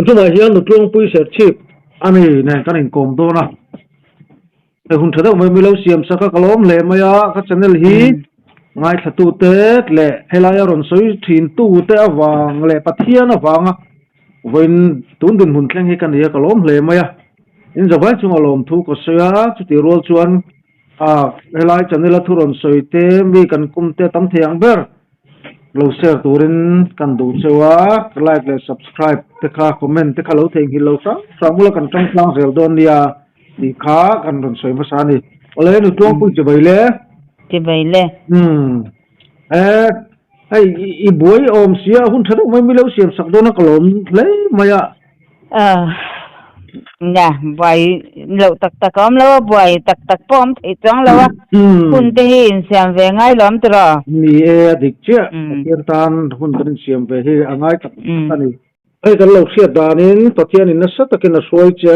Tunah hian Nutluangpui Serchhip a ni nen kan inkawm dawn a. Hei hun tha deuh mai milo siam sak a ka lawm hle mai a, ka channel hi ngaithlatute leh helaia rawn sawi thintute avang leh Pathian avanga vawiin tun dinhmun thleng hi ka ni a, ka lawm hle mai a. In zavai chunga lawmthu ka sawi a, chutih rual chuan ah helai channel a thu rawn sawi te mi kan kum te a tam thei ang ber lo share turin kan duh cheu a, like leh subscribe te kha comment te kha lo theihnghilh lo hrang hrang bula kan tang tlang zel dawn nia tih kha kan rawn sawi hmasa a ni. Awle nu Tluangpui chibai le. Chibai le. Umm e hei i buai awm sia hun tha deuh mai mi lo siam sak dawn a ka lawm hle mai a. Nia, buai loh tak tak a awm lo a, buai tak tak pawh a awm theih chuang lo a, hun te hi insiam ve ngai lo awm tiraw? Ni e, a dik chiah, Pathian tan hun kan insiam ve hi a ngai tak tak a ni. Hei kan lo hriat danin Pathianin nasa takin a hruai che a,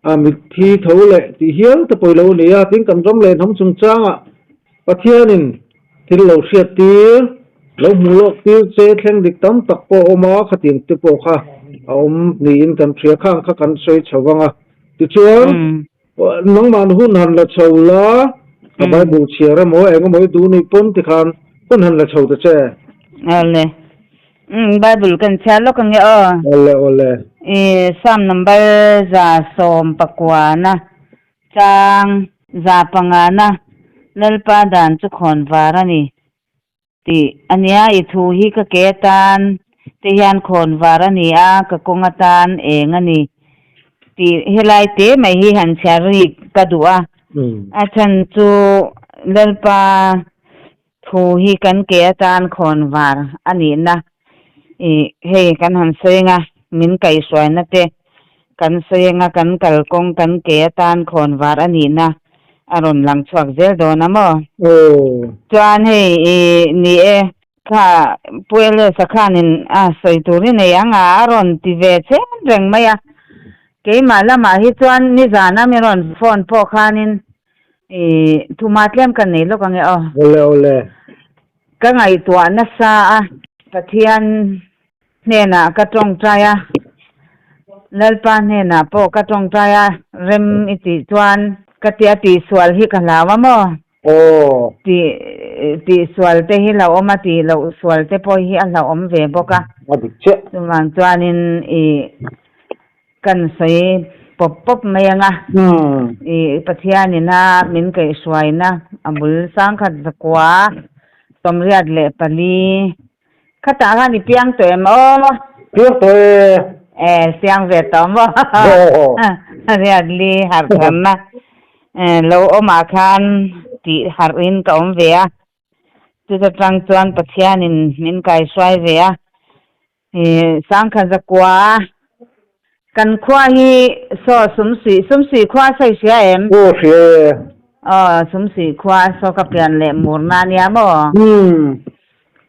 a mitthi tho leh tih hial te pawh i lo ni a, tin kan ram leh hnam chungchangah Pathianin thil lo hriat tir, lo hmuh lawk tir che thleng dik tam tak pawh a awm a, khatiang te pawh kha a awm niin kan hria khang kha kan sawi chho vang a. Tichuan, nangmahn hun han la chho la, a Bible chhiar emaw eng emaw i duh nuih pawn tikhan hun han la chho ta che. Awle. Bible kan chhiar lawk ange aw. Awle awle. I Psalm number 119. Chang 5 na Lalpa dan chu khawn var a ni tih a nia, i thu hi ka ke atan te hian khawn var a ni a, ka kawng atan eng a ni tih helai te mai hi han chhiar rik ka duh a, a chhan chu Lalpa thu hi kan ke atan khawn var a nihna ih hei kan han sawi anga min kaihhruaina te kan sawi anga kan kalkawng kan ke atan khawn var a nihna a rawn lang chhuak zel dawn a maw? Chuan hei ih ni e kha Pu Elias-a khanin a sawi tur hi nei ang a a rawn ti ve chen reng mai a keimah lamah hi chuan nizana mi rawn phone pawh khanin I thuma tlem ka nei lawk ange aw. Awle awle. Ka ngaihtuah nasa a. Pathian hnenah ka tawngtai a, Lalpa hnenah pawh ka tawngtai a, rem i tih chuan ka tia tihsual hi ka hlau a maw? Aw. Tih tihsual te hi hlauhawm a, tih loh sual te pawh hi a hlauhawm ve bawk a. A dik chiah. Chuvang chuanin i Kan sawi pawp pawp mai ang a, i Pathian ina min kaihhruaina a bul 1984 khatah khan i piang tawh em aw? Piang tawh e. E, piang ve tawh maw? Riat li harh tharna lo awmah khan tih harhin ka awm ve a, chuta tang chuan Pathianin min kaihhruai ve a. 1900 kan khua hi saw Sumsuih, Sumsuih khua sawi hria em? Aw hria e. Aw Sumsuih khua saw ka pian leh murna ania maw?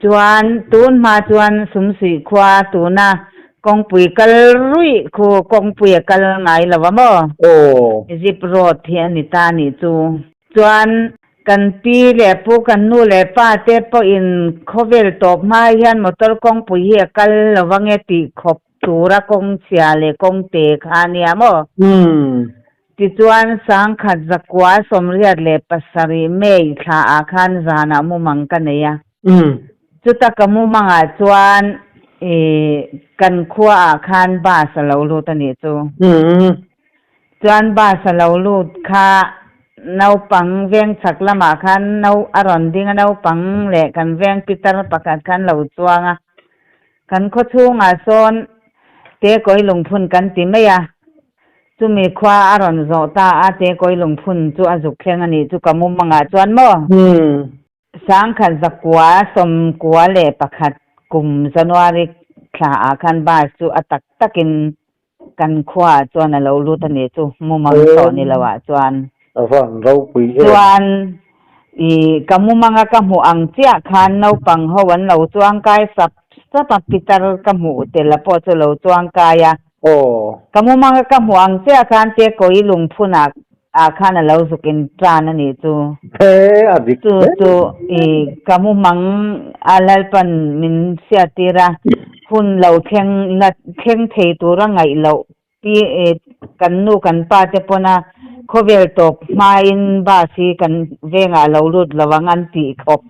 Chuan tun hma chuan Sumsuih khua tuna kawngpui kal ruih khu kawngpui a kal ngai lo a maw? Aw. Zip road hi a ni ta anih chu. Chuan Kan pi leh pu, kan nu leh pa te pawhin khawvel tawp hma hian motor kawngpui hi a kal lo ange tih khawp tura kawng chhia leh kawng te kha a nia maw? Tichuan 1987 May thla ah khan zanah mumang ka nei a. Chuta ka mumangah chuan kan khua ah khan bus a lo lut a nih chu. Chuan bus a lo lut kha naupang veng chhak lamah khan no a rawn ding a, naupang leh kan veng pitar pakhat khan lo chuang a. Kan khaw chhungah sawn Tekawi lungphun kan ti mai a, chumi khua a rawn zawh ta a, Tekawi lungphun chu a zuk thleng a nih chu ka mumangah chuan maw? 1991 kum January thla ah khan bus chu a tak takin Kan khuaah chuan a lo lut a nih chu, mumang tawh ni lo ah chuan. A van ropui em. Chuan i ka mumanga ka hmuh ang chiah khan naupang ho an lo chuang kai sap sap a, pitar ka hmuh tel a pawh chu lo chuang kai a. Aw. Ka mumanga ka hmuh ang chiah khan te kawi lungphunah ah khan a lo zuk in tan a nih chu. He a dik Chu chu i ka mumang a Lalpan min hriattir a, hun lo thleng la thleng thei tura ngaih loh pi kan nu kan pa te pawn a khawvel tawp hmain bus hi kan vengah a lo lut lo ang an tih khawp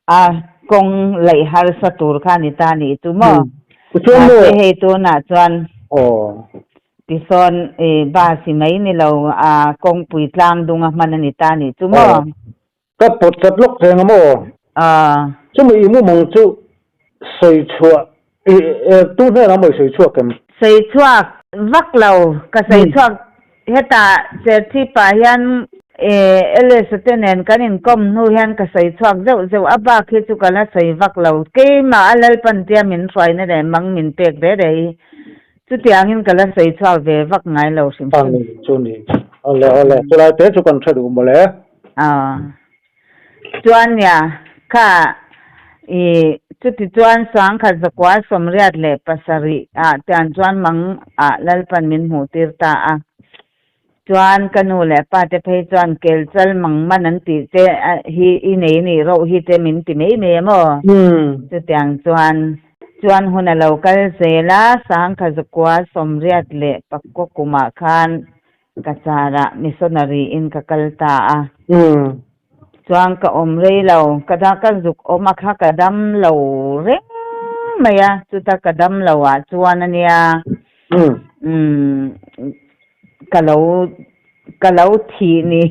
a kawng laih harsa tur kha a ni ta nih chu maw? Mahse hei tunah chuan tisawn bus hi mai ni lo a kawngpui tlang dung a hman a ni ta nih chu maw? Ka pawt chat lawk theng a maw? Chumi i mumang chu sawi chhuah tu hnenah maw i sawi chhuak em? Sawi chhuak vak lo, ka sawi chhuak Hetah Serchhip-ah hian LSA te nen kan inkawm hnu hian ka sawi chhuak zeuh zeuh a, bak hi chu ka la sawi vak lo. Keimah a Lalpantia min hruaina leh mang min pek ve reh hi chutiangin ka la sawi chhuak ve vak ngai lo hrim hrim. A ni chu ni. Awle awle, chulai te chu kan hre duh mawle. Aw. Chuan nia, kha i chuti chuan sangkhat zakua 87 ah tiang chuan mang ah Lalpan min hmuh tir ta a. Chuan ka nu leh pa te phei chuan kelchal mang man an tih te hi i nei nih roh hi te min ti mai mai a maw? Chutiang chuan chuan hun a lo kal zel a, sangkhat zakua 89 kumah khan Ka carah missionary in ka kal ta a. Chuan ka awm rei lo, ka da ka zuk awm a kha ka dam lo reng mai a, chuta ka dam lo ah chuan a nia ka lo ka lo thih ni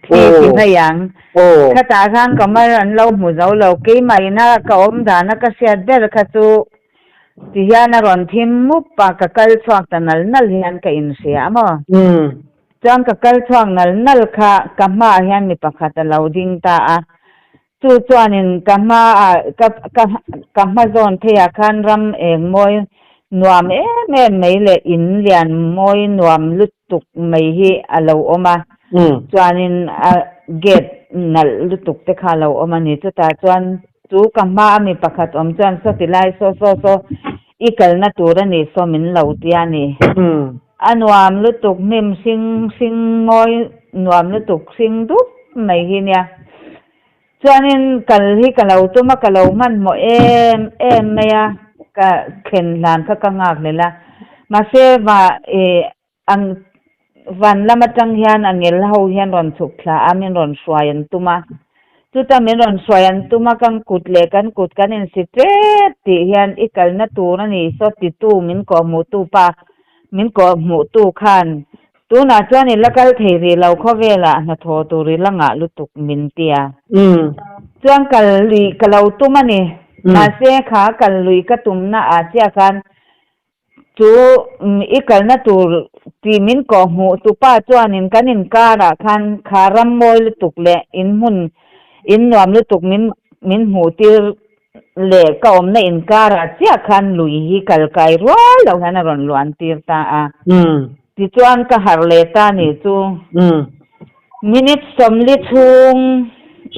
thi ti mai ang. Khatah khan ka mar an lo hmu zo lo, keimah ina ka awm dana ka hriat ber kha chu Ti hian a rawn thim mup a, ka kal chhuak ta nal nal hian ka inhria a maw? Chuan ka kal chhuak nal nal kha ka hmaah hian mi pakhat a lo ding ta a, chu chuanin ka hmaah ka ka ka hma zawn pheiah khan ram eng mawi nuam em em mai leh in lian mawi nuam lutuk mai hi a lo awm a, chuanin a gate nalh lutuk te kha a lo awm a ni, chutah chuan Chu ka hma a mi pakhat awm chuan saw ti lai saw saw saw i kalna tur a nih saw min lo ti a ni. A nuam lutuk hnim hring hring mawi nuam lutuk hring dup mai hi nia. Chuanin kal hi ka lo tum a ka lo hmanhmawh em em mai a ka thlen hlan kha ka nghak hlel a. Mahse va ih Ang van lam atang hian a ngel ho hian rawn chhuk thla a, min rawn hruai an tum a. Chuta min rawn hruai an tum a, kan kut leh kan kut kan insi tep tih hian i kalna tur a ni saw titu min kawhhmuhtu pa min kawhhmuhtu khan tunah chuan i la kal thei rih lo khawvelah hnathawh tur i la ngah lutuk min ti a. Chuan kal lui ka lo tum a ni. Mahse kha kal lui ka tumna ah chiah khan Chu i kalna tur tih min kawhhmuh tupa chuanin kan inkarah khan kha ram mawi lutuk leh in hmun in nuam lutuk min min hmuhtir leh ka awmna inkarah chiah khan lui hi kal kai rual loh hian a rawn luan tir ta a. Tichuan ka harh leh ta nih chu minute 40 chhung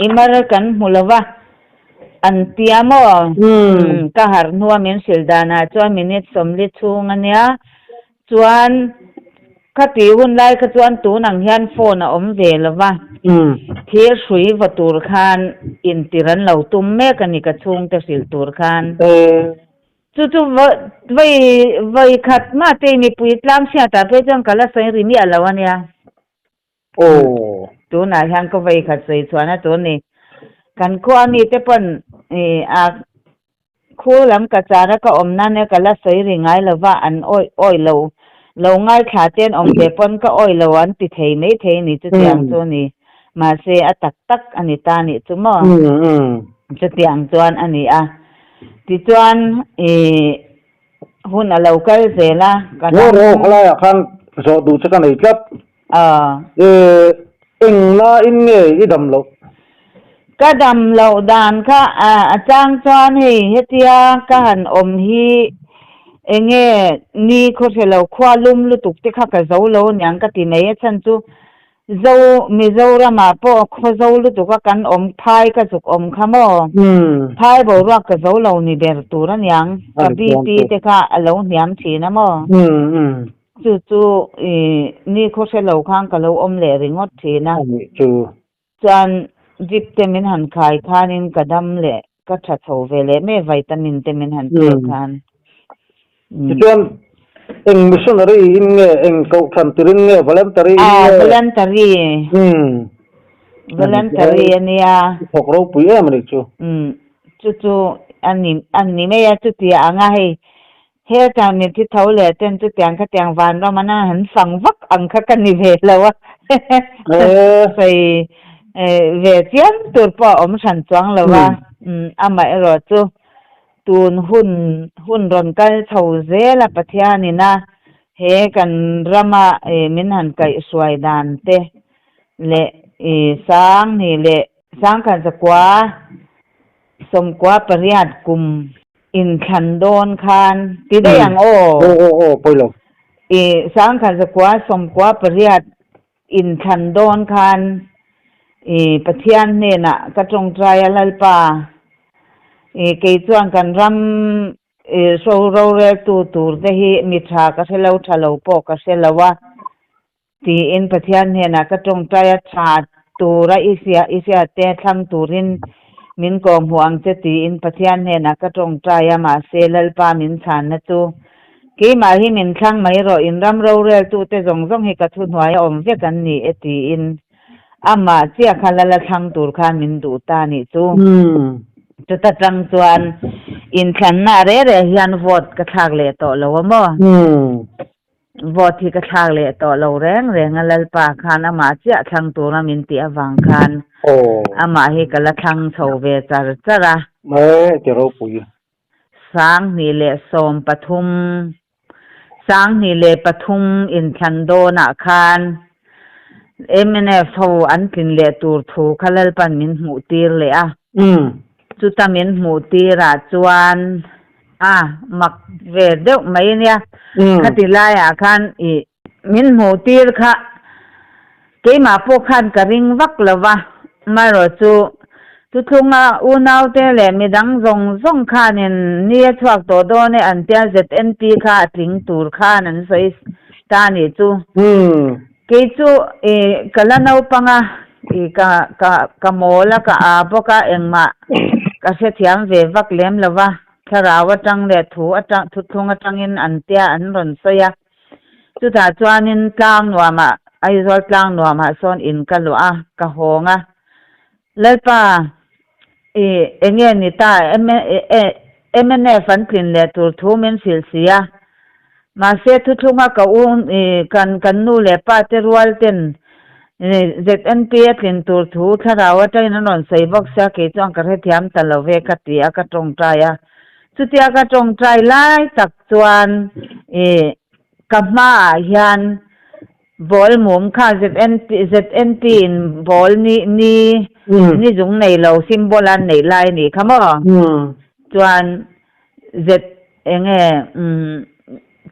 i mar kan hmu lo va. An ti a maw? Umm, ka harh hnua min hrilh danah chuan minute 40 chhung a nia. Chuan kha tih hun lai kha chuan tun ang hian phone a awm ve lo va. Thil hrui vaw tur khan intir an lo tum mek a ni ka chhungte hrilh tur khan. Chu chu vawi vawi khat mahte mipui tlang hriatah phei chuan ka la sawi ri miah lo a nia. Aw. Tunah hian ka vei khat sawi chhuahna tur ni. Kan khua mite pawn a khu lam ka chara ka awm nan e ka la sawi ri ngai lo va, an awi awi lo lo ngaithla te an awm ve pawn ka awi lo an ti thei mai thei ni chutiang chu ni. Mahse a tak tak a ni ta nih chu maw? Chutiang chuan a ni a. Tichuan hun a lo kal zel a, ka ram. Ngaw khawlaiah khan zawh duh che ka nei tlat. A. E, eng lain nge i dam loh? Ka dam loh dan kha a chang chuan hei hetia ka han awm hi enge ni khawhre lo khua lum lutuk te kha ka zo lo aniang ka ti mai a chhan chu Zo Mizoramah pawh khaw zo lutuk a kan awm phai ka zuk awm kha maw? Phai boruak ka zo lo ni ber tur aniang ka BP te kha a lo hniam thin a maw? Chu chu i nikhaw hre lo khan ka lo awm leh ringawt thin a. A nih chu. Chuan drip te min han khai khanin ka dam leh ka tha chho ve leh mai vitamin te min han pek khan. Tichuan eng missionary in nge eng kohhran tirin nge voluntary in nge? Voluntary. Voluntary a nia. I thawk ropui em a nih chu. Chu chu a ni a ni mai a chutia ang a hei Heta mitthi tho leh ten chutiang khatiang vanram an han fang vak ang kha ka ni ve lo a, sawi ve chiam tur pawh a awm hran chuang lo a, amaherawh chu tun hun hun rawn kal chho zel a Pathianin a he kan rama min han kaihhruai dan te leh Sangni leh Sangkhanzakua 98 kum Inthlan dawn khan ti daih ang aw. Aw aw aw pawi lo. I 1998 inthlan dawn khan i Pathian hnenah ka tawngtai a Lalpa i kei chuan kan ram i roreltu tur te hi mi tha ka hre lo tha lo pawh ka hre lo a. Tiin Pathian hnenah ka tawngtai a, tha tura i hria i hriate thlang turin min kawhhmuh ang che tiin Pathian hnenah ka tawngtai a, mahse Lalpa min chhanna chu keimah hi min thlang mai rawh, in ram roreltute zawng zawng hi ka thuhnuai a awm vek an ni e tiin amah chiah kha lala thlang tur khan min duh ta nih chu. Chuta tang chuan inthlanna reh reh hian vote ka thlak leh tawh lo a maw? Vote hi ka thlak leh tawh lo reng reng a, Lalpa khan amah chiah thlang tura min tih avang khan amah hi ka la thlang chho ve char char a. Mai ti ropui. 2013, 2003 inthlan dawnah khan mnf ho an tlin leh tur thu kha Lalpan min hmuh tir leh a. Chuta min hmuh tirah chuan A, mak ve deuh mai nia. Khati laiah khan i min hmuh tir kha keimah pawh khan ka ring vak lo va, amaherawh chu thuthlunga unaute leh midang zawng zawng khanin ni a chhuak tawh dawn e an tia ZNP kha a tling tur khan an sawi ta nih chu. Kei chu i ka la naupang a, i ka ka ka mawl a, ka a bawk a, engmah ka hrethiam ve vak lem lo va, thlarau atang leh thu atang thuthlung atangin an tia an rawn sawi a. Chutah chuanin tlang nuamah Aizawl tlang nuamah sawn in ka luah a, ka hawng a. Lalpa i enge ni ta mnf an tlin leh tur thu min hrilh si a, mahse thuthlunga ka u kan kan nu leh pa te rual ten ZNP a tlin tur thu thlarau atangin an rawn sawi bawk sia kei chuan ka hrethiam ta lo ve ka ti a ka tawngtai a, chutia ka tawngtai lai tak chuan i ka hmaah hian Ball mum kha ZNP ZNP in ball ni ni ni zung nei lo symbol an neih lai a nih kha maw? Chuan Z enge umm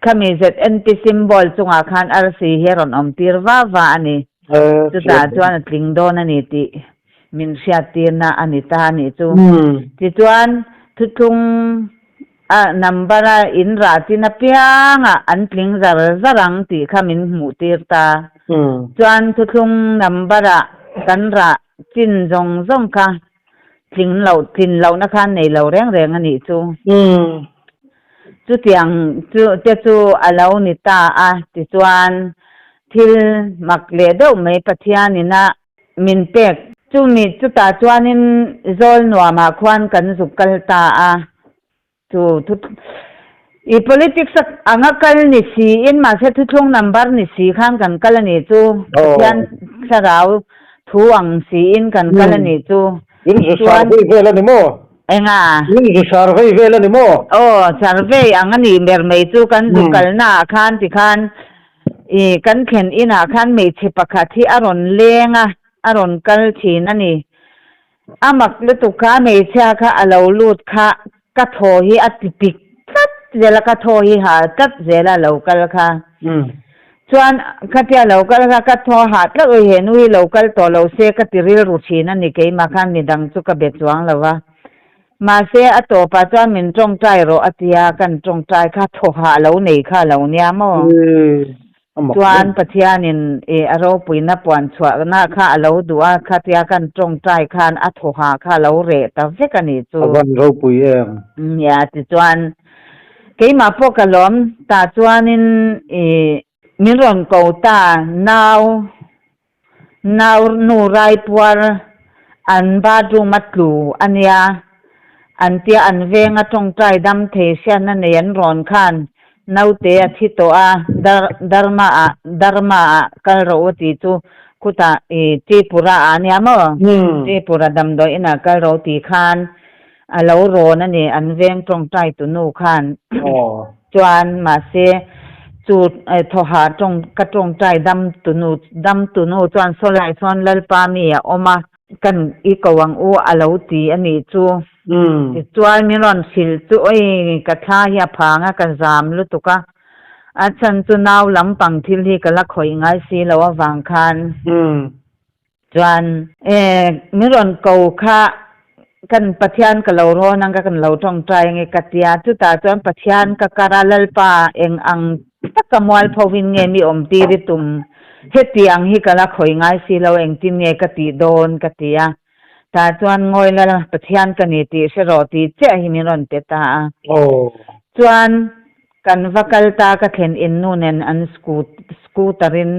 khami ZNP symbol chungah khan arsi hi a rawn awm tir va va a ni. Chutah chuan a tling dawn a ni tih min hriat tirna a ni ta a nih chu. Tichuan thuthlung A number a in rah chin apiangah an tling zar zar ang tih kha min hmuh tir ta. Chuan thuthlung number ah kan rah chin zawng zawng kha tling loh tlin lohna khan nei lo reng reng a nih chu. Chutiang chu te chu a lo ni ta a tichuan thil mak leh deuh mai Pathianin a Min pek. Chumi chutah chuanin zawl nuamah khuan kan zuk kal ta a, chu thu i politics a anga kal ni siin mahse thuthlung number ni si khan kan kal a nih chu, Pathian thlarau thu ang siin kan kal a nih chu. In zu survey vel a ni maw? Enga? In zu survey vel a ni maw? Aw, survey ang a nih ber mai chu kan zu kalnaah khan tikhan I kan thlen inah khan hmeichhe pakhat hi a rawn leng a, a rawn kal thin a ni. A mak lutuk kha hmeichhia kha a lo lut kha ka thaw hi a ti pik tlat zel a, ka thaw hi hah tlat zel a lo kal kha. Chuan khatia lo kal kha ka thaw hah tlat ui he nu hi lo kal tawh lo se ka ti rilru thin a ni keimah khan midang chu ka be chuang lo va. Mahse a tawpah chuan min tawngtai rawh a tia, kan tawngtai kha thawhah lo nei kha lo nia maw? Chuan Pathianin i a ropuina puan chhuahna kha a lo duh a, khatia kan tawngtai khan a thawhah kha a lo reh ta vek a nih chu. A van ropui em? Nia, tichuan keimah pawh ka lawm tah chuanin i min rawn ko ta, nau Nau nu raipuar an bathroom a tlu a nia, an tia an venga tawngtai dam thei hriatna nei an rawn khan naute a thi tawh a, Dharma ah Dharma ah kal rawh u tih chu khutah i Tripura ah a nia maw? Tripura damdawi inah kal rawh u tih khan a lo rawn a ni, an veng tawngtai tu nu khan chuan mahse chu thawha tawng ka tawngtai dam tu nu dam tu nu chuan sawlai sawn Lalpa mi a awm a, kan i ko ang u a lo ti a nih chu. Tichuan min rawn hrilh chu awi ka thla hi a phang a ka zam lutuk a, a chhan chu nau lampang thil hi ka la khawih ngai si lo avang khan. Chuan e min rawn ko kha kan Pathian ka lo rawn ang ka kan lo tawngtai ange ka tia chutah chuan Pathian ka kar a Lalpa eng ang taka mualpho in nge mi awm tir i tum hetiang hi ka la khawi ngai si lo engtin nge ka tih dawn ka ti a tah chuan ngawi la Pathian ka ni tih hre rawh tih chiah hi min rawn pe ta a chuan kan va kal ta ka thlen in nu nen an scooter in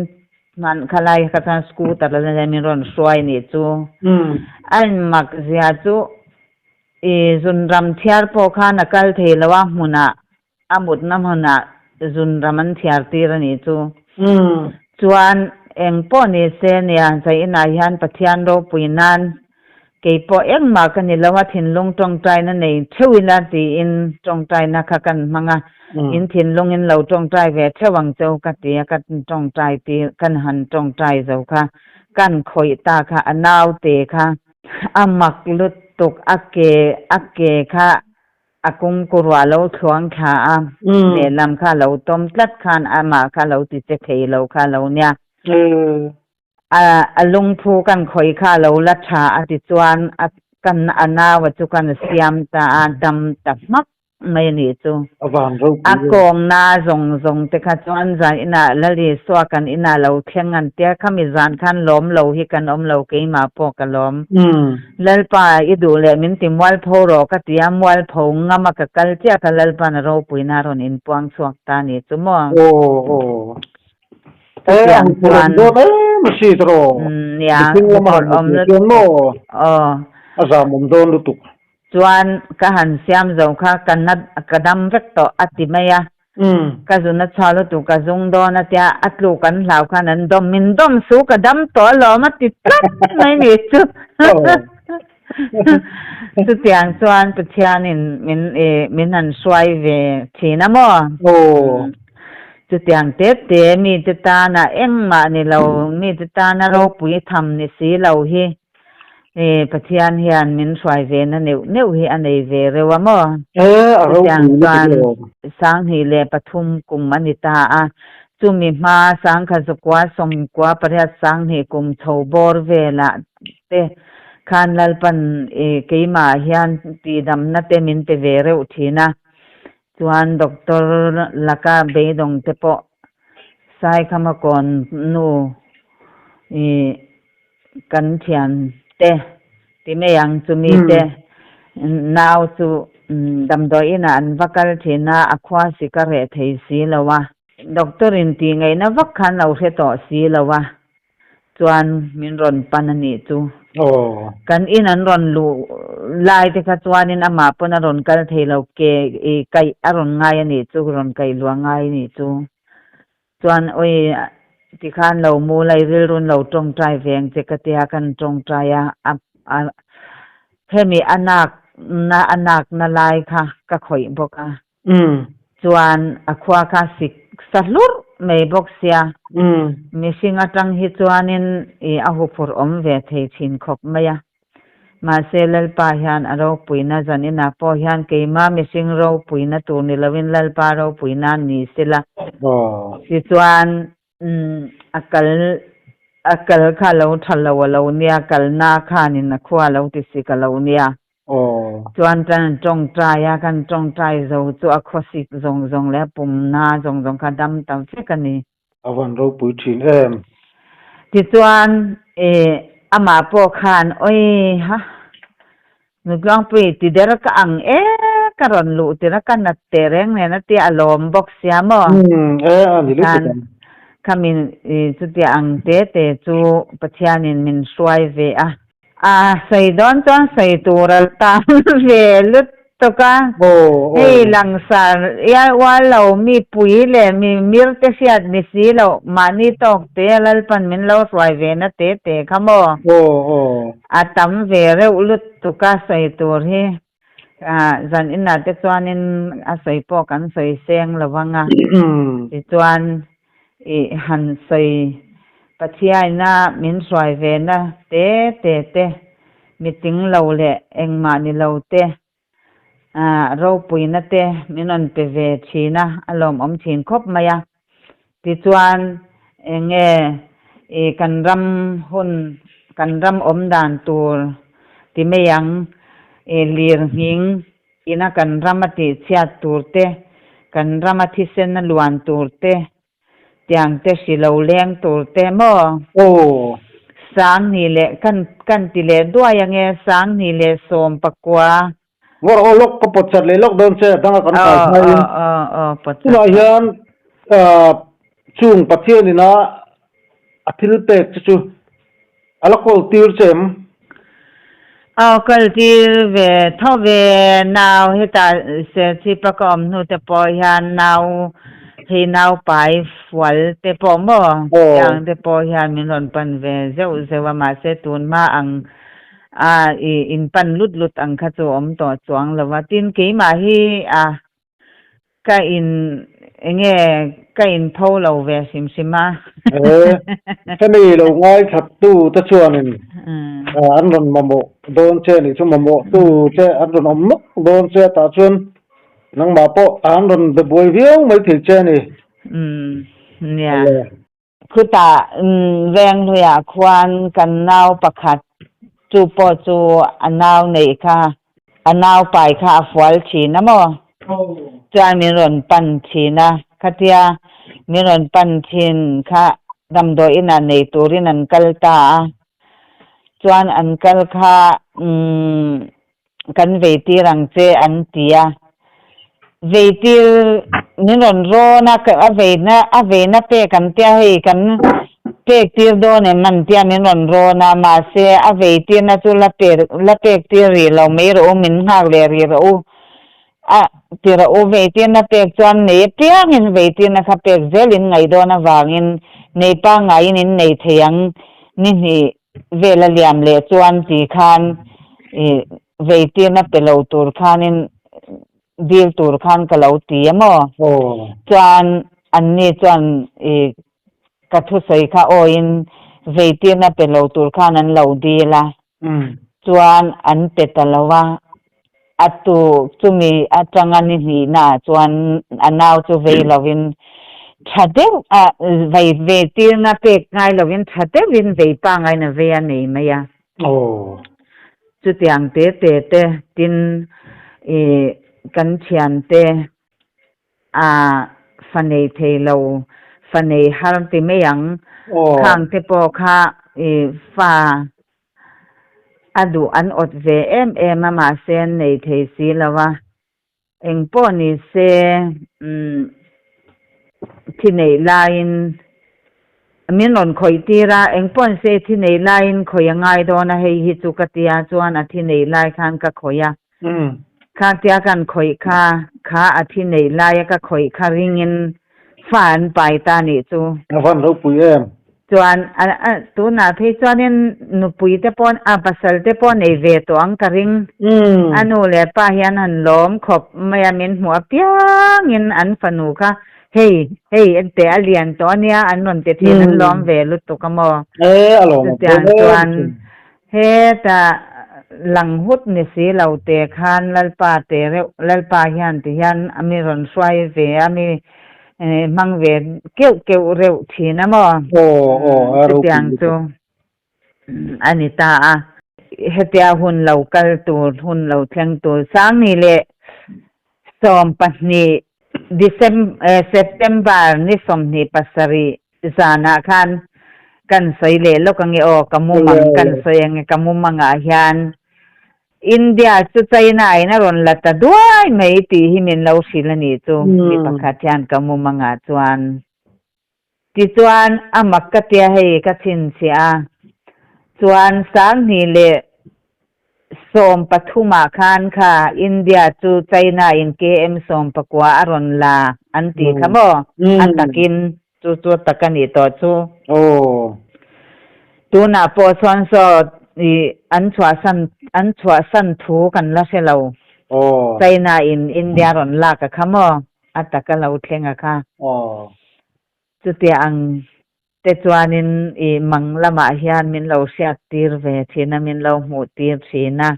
Hmanh kha lai kha chuan scooter la nen min rawn hruai nih chu. A inmak zia chu i zunram thiar pawh khan a kal thei lo a, hmunah a mutna hmunah zunram an thiar tir a nih chu. Chuan eng pawh ni se nia zai inah hian Pathian ropui nan Kei pawh engmah ka ni lo a, thinlung tawngtaina nei theuh ila tiin tawngtaina kha kan hmang a, in thinlung in lo tawngtai ve theuh ang cheu ka ti a, ka tawngtai tir, kan han tawngtai zo kha, kan khawih ta kha a naute kha a mak lutuk, a ke a ke kha a kungkuruah lo thluang thla a, lehlam kha a lo tawm tlat khan amah kha a lo ti che thei lo kha a lo nia. A lungphu kan khawi kha a lo la tha a ti chuan a kan a naua chu kan siam ta a, dam ta hmak mai a nih chu. A kawngna zawng zawng te kha chuan zan inah Lal Isua kan inah lo thleng an tia, khami zan khan lawm lo hi kan awm lo keimah pawh ka lawm. Lalpa i duh leh min ti mualpho rawh ka ti a, mualpho ngam a ka kal chiah kha Lalpa'n a ropuina a rawn inpuang chhuak ta a nih chu maw. Chutiang chuan nia huphurh awm lutuk aw. A zam awm dawn lutuk. Chuan ka han siam zo kha ka na ka dam vek tawh a ti mai a. Ka zun a chhuah lutuk ka zung dawn a tia a tluk an hlau khan an dawm min dawm su ka dam tawh alawm a ti tlat mai ni chu. Chutiang chuan Pathianin min min han hruai ve thin a maw? Chutiang te te mite tana engmah ni lo, mite tana ropui tham ni si lo hi Pathian hian min hruai ve na neuh neuh hi a nei ve reuh a maw? Chutiang chuan 2003 kum a ni ta a, chumi hma 1918 20 kum chho bawr velah te khan Lalpan i keimah hian tihdamna te min pe ve reuh thin a, chuan doctor laka beidawng te pawh Saikhama kawn nu i kan thian te ti mai ang chumi te nau chu damdawi inah an va kal thin a, a khua sik a reh thei si lo a, doctor in tih ngaihna vak khan lo hre tawh si lo a. Chuan min rawn pan a nih chu. Kan in an rawn luh lai te kha chuanin amah pawn a rawn kal thei lo ke i kaih a rawn ngai a nih chu, rawn kaih luah ngai a nih chu. Chuan awi tikhan lo mu la i rilrun lo tawngtai ve ang che ka tia kan tawngtai a, a hemi a nak na a nak na lai kha ka khawih bawk a. Chuan a khua kha sik sa hlurh mai bawk sia. Mihring atang hi chuanin i a huphurh awm ve thei thin khawp mai a. Mahse Lalpa hian a ropuina zaninah pawh hian keima mihring ropuina tur ni loin Lalpa ropuina ni sela. Tichuan a kal a kal kha lo tha lo a lo nia, kalna khanin a khua lo ti sik a lo nia. Aw. Chuan kan tawngtai a, kan tawngtai zo chu a khawsik zawng zawng leh a pumna zawng zawng kha dam ta vek a ni. A van ropui thin em. Tichuan eh amah pawh khan awi ha Nutluangpui ti der ka ang e ka rawn luh tir a ka nat teh reng nen a tia a lawm bawk sia maw? Umm e a ni lutuk Khan ang. kha min chutia ang te te chu Pathianin min hruai ve a. A sawi dawn chuan sawi tur a tam ve lutuk a. Hei langsar ial ual lo mi pui leh mi mir te hriat ni si loh mahni tawk te a Lalpan min lo hruai ve na te te kha maw? A tam ve reuh lutuk a sawi tur hi. Zan inah te chuanin a sawi pawh kan sawi seng lo vang a, tichuan i han sawi Pathiaina min hruai ve na te te te, miting lo leh engmah ni lo te, ropuina te min rawn pe ve thin a, a lawmawm thin khawp mai a. Tichuan eng nge i kan ram hun, kan ram awm dan tur ti mai ang, i lir nghing ina kan ram a tih chhiat tur te, kan ram a thisen a luan tur te, tiang te hri lo leng tur te maw? Aw. Sanghnih leh kan kan ti leh duai ange, sanghnih leh 19. Ngawr aw lawk ka pawt chat leh lawk dawn che danga kan kai hmain tunah hian chung Pathian ina a thil pek che chu a la kawl tir che em? Aw kal tir ve tho ve nau hetah Serchhipa ka awm hnu te pawh hian nau hei nau pai fual te pawh maw tiang te pawh hian min rawn pan ve zeuh zeuh a mahse tun hma ang A i in pan lut lut ang kha chu awm tawh chuang lo a, tin keimah hi a ka in enge ka in pho lo ve hrim hrim a. He hemi lo ngaithlat tu te chuanin an rawn mamawh dawn che nih chu mamawh tu che an rawn awm nawk dawn che tah chuan nangmah pawh an rawn be buai viau maithei che a ni. Umm nia. Khutah Venghluiah khuan kan nau pakhat chu pawh chu a nau neih kha, a nau pai kha a fual thin a maw? Chuan min rawn pan thin a, khatia min rawn pan thin kha damdawi inah nei turin an kal ta a, chuan an kal kha kan veitir ang che an ti a, veitir min rawn rawn a, a veina a veina pek an tia hei kan pek tir dawn em an tia min rawn rawn a, mahse a veitirna chu la pe la pek tir rih lo mai rawh u min nghak leh rih rawh u a ti rawh u, veitirna pek chuan nei apiangin veitirna kha pek zelin ngaih dawn avangin nei pangaiin in nei thei ang ni hnih vel a liam leh chuan ti khan i veitirna pe lo tur khanin dil tur khan ka lo ti a maw? Chuan anni chuan i ka thusawi kha awiin veitirna pe lo tur khan an lo dil a, chuan an pe ta lo a, a tu chumi atanga ni hnihna ah chuan a nau chu vei lovin tha deuh a vei ve tirna pek ngai lovin tha deuhin vei pangain a vei a nei mai a. Chutiang te te te tin i kan thiante a fa nei thei lo fa nei har ti mai ang khang te pawh kha i fa A duh an awt ve em em a mahse an nei thei si lo a, eng pawh ni se umm thi neih laiin min rawn khawih tir a, eng pawh ni se thi neih laiin khawih a ngai dawn a hei hi chu ka tia chuan a thi neih lai khan ka khawih a, kha tia kan khawih kha kha a thi neih laia ka khawih kha ringin fa an pai ta nih chu. A van ropui em. Chuan a tunah phei chuanin nupui te pawh a pasal te pawh nei ve tawh ang ka ring. A nu leh pa hian han lawm khawp mai a min hmuh apiangin an fanu kha hei hei enteh a lian tawh ania an rawn ti thin an lawm ve lutuk a maw. Chutiang chuan hetah lang hut ni si lo te khan Lalpa te reuh Lalpa hian ti hian a mi rawn hruai ve a mi hmang ve keuh keuh reuh thin a maw? Aw aw a ropui Chutiang chu a ni ta a. hetia hun lo kal tur hun lo thleng tur Sangni leh 12 December September ni 27 zanah khan kan sawi leh lawk ange aw ka mumang kan sawi ange ka mumangah hian India chu China in a rawn la ta duai mai tih hi min lo hrilh a nih chu mi pakhat hian ka mumangah chuan. Tichuan a mak ka tia hei ka chhinchhiah a, chuan 2013 ah khan kha India chu China in KM 19 a rawn la an tih kha maw? A takin chu chu a tak a nih tawh chu. Tunah pawh chuan saw ih an chhuahsan an chhuahsan thu kan la hre lo. China in India rawn lak a kha maw? A taka lo thleng a kha. Chutia ang te chuanin i mang lamah hian min lo hriat tir ve thin a, min lo hmuh tir thin a.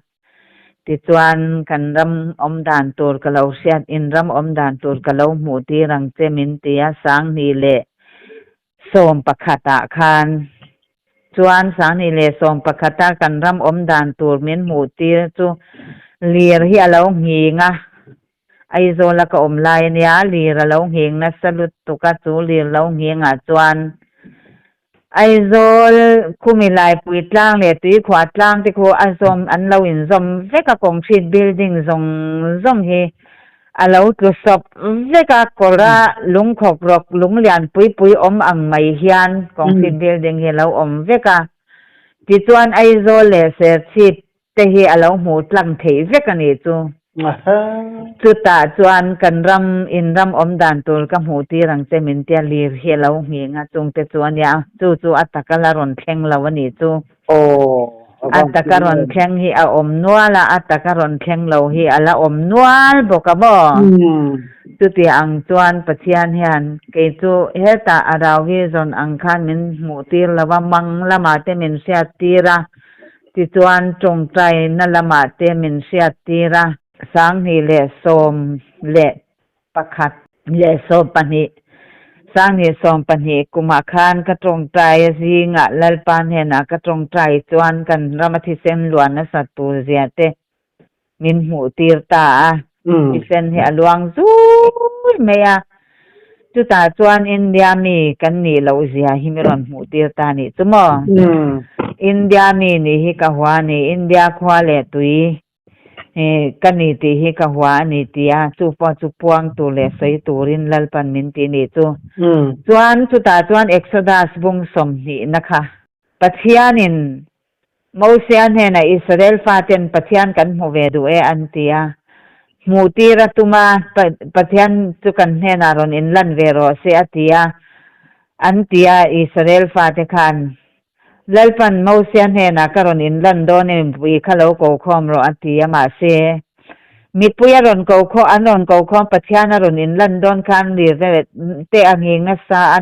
Tichuan kan ram awm dan tur ka lo hriat, in ram awm dan tur ka lo hmuh tir ang che min ti a, 2011 ah khan. Chuan 2011 a kan ram awm dan tur min hmuh tir chu lir hi a lo nghing a. Aizawla ka awm lai a nia, lir a lo ngheng nasa lutuk a, chu lir lo nghengah chuan Aizawl khumi laipui tlang leh tuikhuah tlang te khu a zawm an lo inzawm vek a, concrete building zawng zawng hi a lo tlu sawp vek a, kawra lungkhawk rawk lung lian pui pui awm ang mai hian concrete building hi a lo awm vek a, tichuan Aizawl leh Serchhip te hi a lo hmuh tlang theih vek a nih chu. Chutah chuan kan ram in ram awm dan tur ka hmuh tir ang che min tia lir hi a lo nghing a, chungte chu a nia, chu chu a taka la rawn thleng lo a nih chu. A taka rawn thleng hi a awm nual a, a taka rawn thleng lo hi a la awm nual bawk a maw? Chuti ang chuan Pathian hian kei chu hetah a rau hi zawn ang khan min hmuh tir lo a, mang lamah te min hriat tir a, Tichuan tawngtaina lamah te min hriattir a. 2011 leh 12, 2012 kumah khan ka tawngtai a zingah Lalpa hnenah ka tawngtai chuan kan rama thisen luan nasat tur zia te min hmuhtir ta a. Thisen hi a luang zui mai a. Chutah chuan India mi kan nih loh zia hi mi rawn hmuh tir ta nih chu maw? India mi nih hi ka hua a ni, India khua leh tui ka ni tih hi ka hua a ni ti a, chu pawh chu puang tur leh sawi turin Lalpan min ti nih chu. Chuan chutah chuan Exodus bung 20 na kha Pathianin Mosia hnenah Israel faten Pathian kan hmu ve duh e an ti a. Hmuh tir a tum a, Pathian chu kan hnenah rawn inlan ve rawh se a ti a, an ti a Israel fate khan. Lalpan Mosia hnenah ka rawn inlan dawn e mipui kha lo ko khawm rawh a ti a, mahse mipui a rawn ko khawm an rawn ko khawm Pathian a rawn inlan dawn khan lir te a nghing nasa a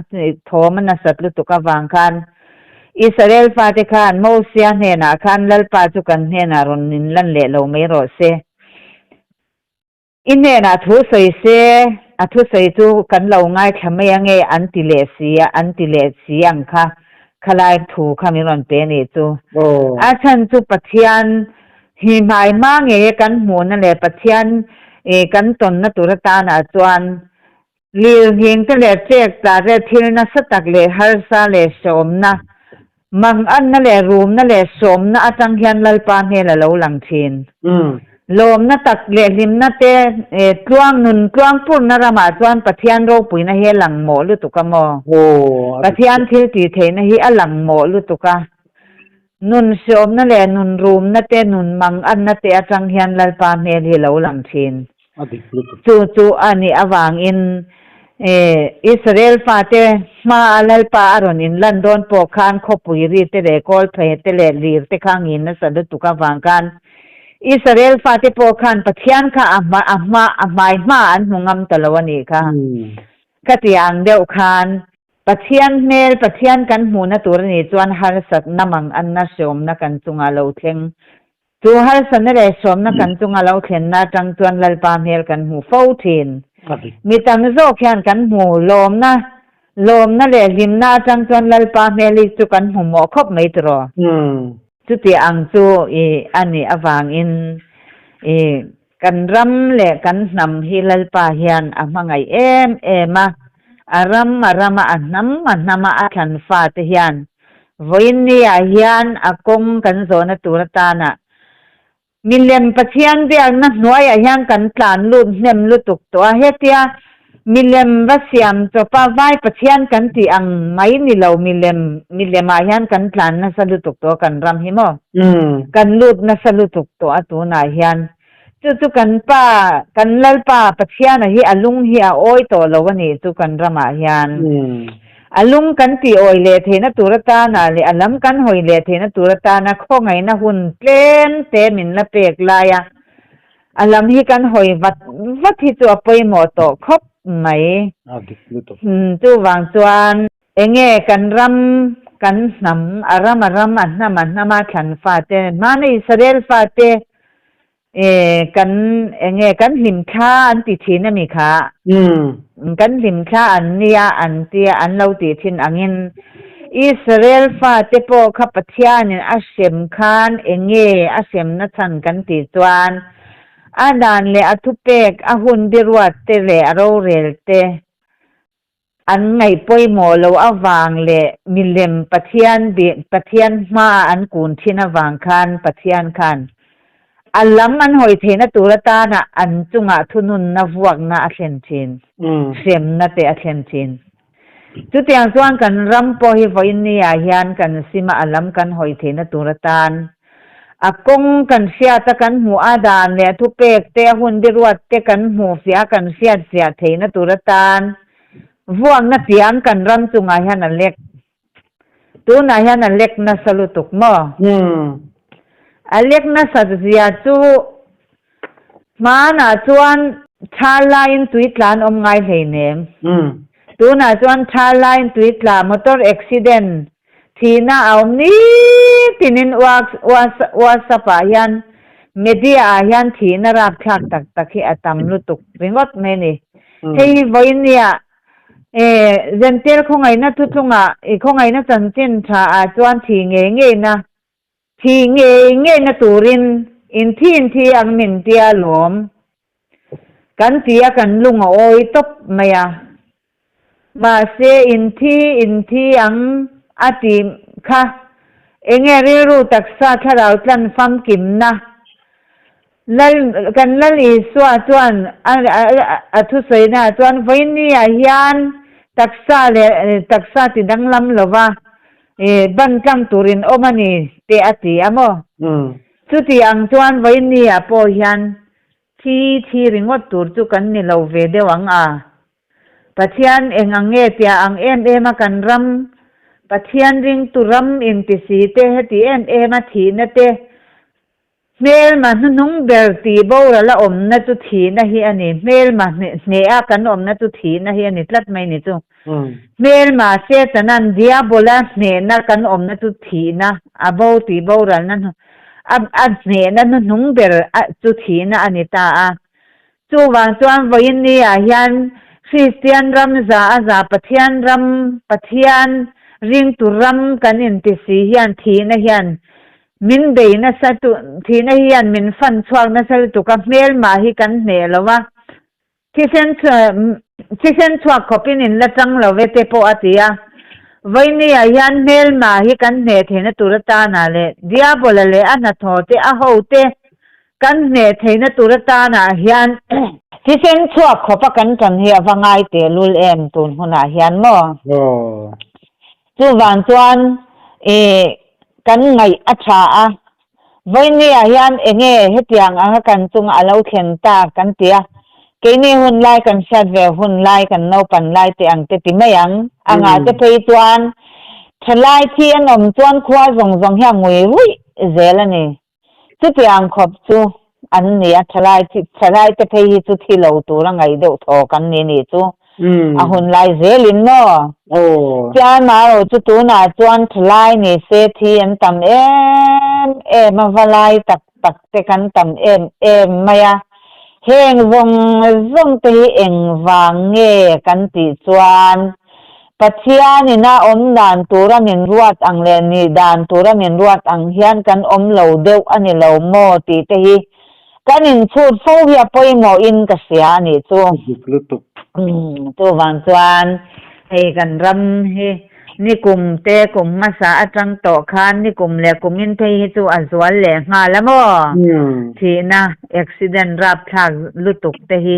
thawm a nasat lutuk avang khan Israel fate khan Mosia hnenah khan Lalpa chu kan hnenah rawn inlan leh lo mai rawh se. I hnenah thu sawi se, a thusawi chu kan lo ngaithla mai ange an ti leh si a, an ti leh si ang kha, khalai thu kha min rawn pe nih chu. A chhan chu Pathian hi hmai hma ngei kan hmuhna leh Pathian kan tawnna tur atanah chuan Lirnghing te leh chek tla te thil nasa tak leh harsa leh hreawmna, manganna leh rumna leh hreawmna atang hian Lalpa hmel a lo lang thin. Lawmna tak leh hlimna te tluang nun tluang purna ramah chuan Pathian ropuina hi a lang mawh lutuk a maw? Pathian thil tih theihna hi a lang mawh lutuk a. Nun hreawmna leh nun rumna te nun manganna te atang hian Lalpa hmel hi a lo lang thin. A dik lutuk. Chu chu a nih avangin Israel fate hmaa Lalpa a rawn inlan dawn pawh khan khawpui ri te leh kawlphe te leh lir te kha ngin nasa lutuk avang khan Israel fate pawh khan Pathian kha a hma a hma a hmai hma an hmu ngam ta lo a nih kha. Khati ang deuh khan Pathian hmel, Pathian kan hmuhna tur a nih chuan harsatna manganna hreawmna kan chungah lo thleng Chu harsatna leh hrawmna kan chunga lo thlenna atang chuan Lalpa hmel kan hmu fo thin. Mi tam zawk hian kan hmu lawmna, lawmna leh hlimna atang chuan Lalpa hmel hi chu kan hmu mawh khawp mai tiraw. Chuti ang chu i a nih avangin i kan ram leh kan hnam hi Lalpa hian a hmangaih em em a, a ram a rama a hnam a hnama a thlan fate hian vawiin niah hian a kawng kan zawhna tur atana Milem Pathian biakna hnuaiah hian kan tlan lut hnem lutuk tawh a, hetia milem va siam chawpa vai Pathian kan tih ang mai ni lo milem milemah hian kan tlan nasa lutuk tawh a kan ram hi maw? Kan lut nasa lutuk tawh a tunah hian chu chu kan pa kan Lalpa Pathiana hi a lung hi a awi tawh lo a nih chu kan ramah hian. A lung kan tih awi leh theihna tur atana leh a lam kan hawi leh theihna tur atana khawngaihna hun tlem te min la pek laia a lam hi kan hawi vat vat hi chu a pawimawh tawh khawp mai. A dik lutuk. Chuvang chuan enge kan ram, kan hnam, a ram a ram, a hnam a hnama thlan fate, hmana Israel fate E, kan enge kan hlimthla an ti thin a mi kha? Kan hlimthla an nia an tia an lo tih thin angin Israel fate pawh kha Pathianin a hrem khan enge a hremna chhan kan tih chuan a dan leh a thupek a hun biruat te leh a rorel te An ngaih pawimawh loh avang leh milem Pathian Pathian hmaa an kun thin avang khan Pathian khan a lam an hawi theihna tur atana an chungah thununna vuakna a thlen thin, hremna te a thlen thin. Chutiang chuan kan ram pawh hi vawiin niah hian kan sima a lam kan hawi theihna tur atan a kawng kan hriat a kan hmuh a dan leh thupek te a hun biruat te kan hmuh fiah a kan hriat fiah theihna tur atan vuakna tiang kan ram chungah hian a lek tunah hian a lek nasa lutuk maw? A lek nasat zia chu hmanah chuan thal laiin tui tlan awm ngai hleinem. Tunah chuan thal laiin tui tla motor accident Thihna a awm nitinin WhatsApp ah hian media ah hian thihna rapthlak tak tak hi a tam lutuk ringawt mai a ni. Hei hi vawinia Zentel khawngaihna thutlungah i khawngaihna chanchin tha ah chuan thih ngei ngeina thih ngei ngeina turin inthi inthi ang min tia lawm kan ti a kan lung a awi tawp mai a. Mahse, inthi inthi ang a ti kha enge rilru taksa thlarau tlan famkimna? Lal, kan Lal Isua chuan a thusawina ah chuan vawinia hian taksa leh taksa ti danglam lova ban tlang turin awm a ni te a ti a maw? Chuti ang chuan vawinia pawh hian Thi thi ringawt tur chu kan ni lo ve deuh ang a. Pathian eng ang nge tia ang em em a kan ram, Pathian ringtu ram intisi te heti em em a thihna te hmelma hnuhnung ber tih boral a awmna chu thihna hi a ni, hmelma hneh a kan awmna chu thihna hi a ni tlat mai ni chu. Hmelma Setanan Diabola hnehna kan awmna chu thihna, a bo tih boralna a hnehna hnuhnung ber chu thihna a ni ta a. Chuvang chuan vawiin niah hian Kristian ram za a za Pathian ram, Pathian ringtu ram kan inti si hian thihna hian min bei nasa tu, thihna hian min fan chhuak nasa lutuk a, hmelmah hi kan hneh lo a. Thisen thisen chhuak khawpin in la chang lo ve te pawh a ti a. Vawinia hian hmelma hi kan hneh theihna tur atana leh Diabola leh a hnathawh te a ho te kan hneh theihna tur atana hian thisen chhuak khawpa kan tan hi a va ngai tehlul em tun hunah hian maw? Chuvang chuan i kan ngaih a tha a, Vawinia hian enge hetiang anga kan chunga a lo thlen ta kan ti a, keini hun lai kan hriat ve hun lai kan naupan lai te ang te ti mai ang. A ngah te phei chuan thalai thi an awm chuan khua zawng zawng hi a ngui ruih zel a ni. Chutiang khawp chu an ni a, thalai thi thalai te phei hi chu thi lo tur a ngaih deuh thaw kan ni nih chu. A hun lai zelin maw? Chianmaro chu tunah chuan thalai ni se thi an tam em em a, va lai tak tak te kan tam em em mai a. Heng zawng zawng te hi engvang nge kan tih chuan. Pathian ina awm dan tura min ruat ang leh nih dan tura min ruat ang hian kan awm lo deuh a ni lo maw tih te hi kan inchhut fo hi a pawimawhin ka hria a nih chu. Dik lutuk. Chuvang chuan hei kan ram hi nikum te kum hmasa atang tawh khan nikum leh kumin phei hi chu a zual leh nghal a maw? Thihna accident rapthlak lutuk te hi